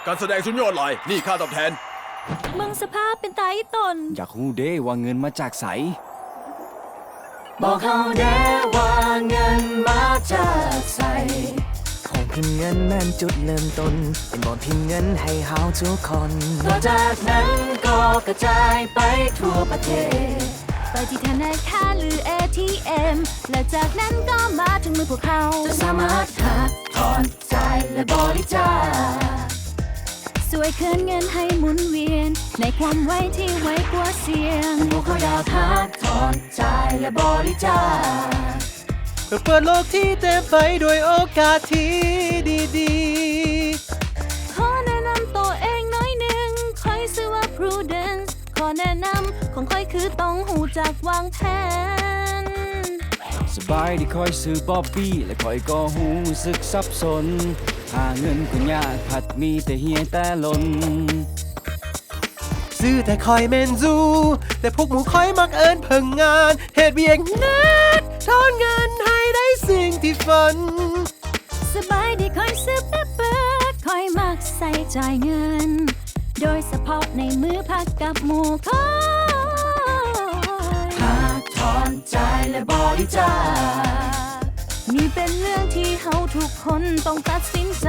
ການສະແດງສຸດຍອດຫຼາຍ ນີ້ຄ່າຕອບແທນ. ເບິ່ງສະພາບເປັນຕາອີ່ຕົນ. ຢາກຮູ້ເດ້ວ່າເງິນມາຈາກໃສ? ບອກເຮົາແດ່ວ່າເງິນມາຈາກໃສ? ໂຮງພິມເງິນແມ່ນຈຸດເລີ່ມຕົ້ນ ເປັນບ່ອນພິມເງິນໃຫ້ເຮົາທຸກຄົນ. ຕໍ່ຈາກນັ້ນກໍກະຈາຍໄປທົ່ວປະເທດ ໄປທີ່ທະນາຄານ ຫຼື ເອທີເອັມ ແລະ ຈາກນັ້ນກໍມາເຖິງມືພວກເຮົາ. ເຈົ້າສາມາດຫັກ ຖອນ ຈ່າຍ ແລະ ບໍລິຈາກ ຊ່ວຍເຄື່ອນເງິນໃຫ້ໝູນວຽນ ໃນຄວາມໄວທີ່ໄວກວ່າສຽງ. ພວກເຮົາຢາກຫັກ ຖອນ ຈ່າຍ ແລະ ບໍລິຈາກ ເພື່ອເປີດໂລກທີ່ເຕັມໄປດ້ວຍໂອກາດທີ່ດີໆ. ຂໍແນະນຳໂຕເອງໜ້ອຍໜຶ່ງ, ຂ້ອຍຊື່ວ່າ Prudence. ຂໍ້ແນະນຳຂອງຂ້ອຍຄືຕ້ອງຮູ້ຈັກວາງແຜນ. ສະບາຍດີ, ຂ້ອຍຊື່ Bobby ແລະ ຂ້ອຍກໍຮູ້ສຶກສັບສົນ. ຫາເງິນກໍຍາກ, ພັດມີແຕ່ເຮຍແຕ່ຫຼົ່ນ. ຊື່ແຕ່ຂ້ອຍແມ່ນ Zoo, ແຕ່ພວກໝູ່ຂ້ອຍມັກເອີ້ນເພິ່ງງານ. ເຮັດວຽກໜັກ, ຖອນເງິນໃຫ້ໄດ້ສິ່ງທີ່ຝັນ. ສະບາຍດີ, ຂ້ອຍຊື່ Pepper, ຂ້ອຍມັກໃຊ້ຈ່າຍເງິນ ໂດຍສະເພາະໃນມື້ພັກກັບໝູ່ຂ້ອຍ. ຫາກ ຖອນ ຈ່າຍ ແລະ ບໍລິຈາກ ນີ້ເປັນເລື່ອງທີ່ເຮົາທຸກຄົນຕ້ອງຕັດສິນໃຈ.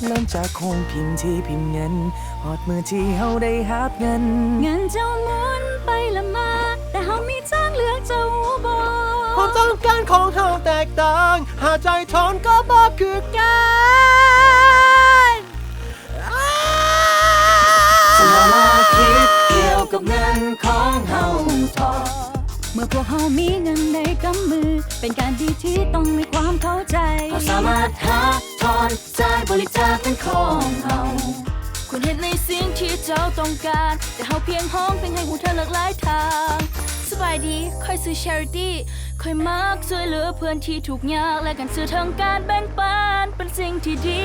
ເລີ່ມຈາກໂຮງພິມທີ່ພິມເງິນ ຮອດມື້ທີ່ເຮົາໄດ້ຮັບເງິນ. ເງິນເຈົ້າໝູນໄປລະມາ, ແຕ່ເຮົາມີທາງເລືອກ, ເຈົ້າຮູ້ບໍ່? ຄວາມຕ້ອງການຂອງເຮົາແຕກຕ່າງ, ຫາກຈ່າຍຖອນກໍບໍ່ຄືກັນ. ສະມາທິດກ່ຽວກັບເງິນຂອງເຮົາເທາະ. ເມື່ອພວກເຮົາມີເງິນໃນກຳມື, ເປັນການດີທີ່ຕ້ອງມີຄວາມເຂົ້າໃຈ. ເຮົາສາມາດຫາ ຖອນ ຈ່າຍ ບໍລິຈາກເປັນຂອງເຮົາ. ຄຸນເຮັດໃນສິ່ງທີ່ເຈົ້າຕ້ອງການ, ແຕ່ເຮົາພຽງຮ້ອງເພງໃຫ້ຮູ້ເຖິງຫຼາກຫຼາຍທາງ. ສະບາຍດີ, ຂ້ອຍຊື່ Charity, ຂ້ອຍມັກຊ່ວຍເຫຼືອເພື່ອນທີ່ທຸກຍາກ ແລະ ການສື່ທາງການແບ່ງປັນເປັນສິ່ງທີ່ດີ.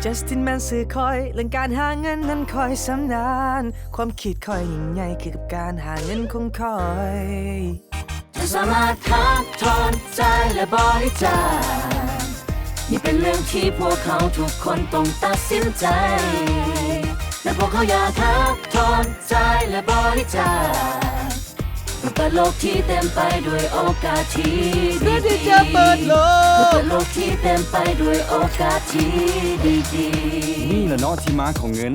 Justin ແມ່ນຊື່ຂ້ອຍ, ເລື່ອງການຫາເງິນນັ້ນຂ້ອຍຊຳນານ. ຄວາມຄິດຂ້ອຍຍິ່ງໃຫຍ່ຄືກັບການຫາເງິນຂອງຂ້ອຍ. ເຈົ້າສາມາດຫາ ຖອນ ຈ່າຍ ແລະ ບໍລິຈາກ. ນີ້ເປັນເລື່ອງທີ່ພວກເຮົາທຸກຄົນຕ້ອງຕັດສິນໃຈ. ແລະ ພວກເຮົາຢາກຫາ ຖອນ ຈ່າຍ ແລະ ບໍລິຈາກ ເພື່ອເປີດໂລກທີ່ເຕັມໄປດ້ວຍໂອກາດທີ່ດີໆ. ເພື່ອທີ່ຈະເປີດໂລກ ເພື່ອເປີດໂລກທີ່ເຕັມໄປດ້ວຍໂອກາດທີ່ດີໆ. ນີ້ລະເນາະທີ່ມາຂອງເງິນ.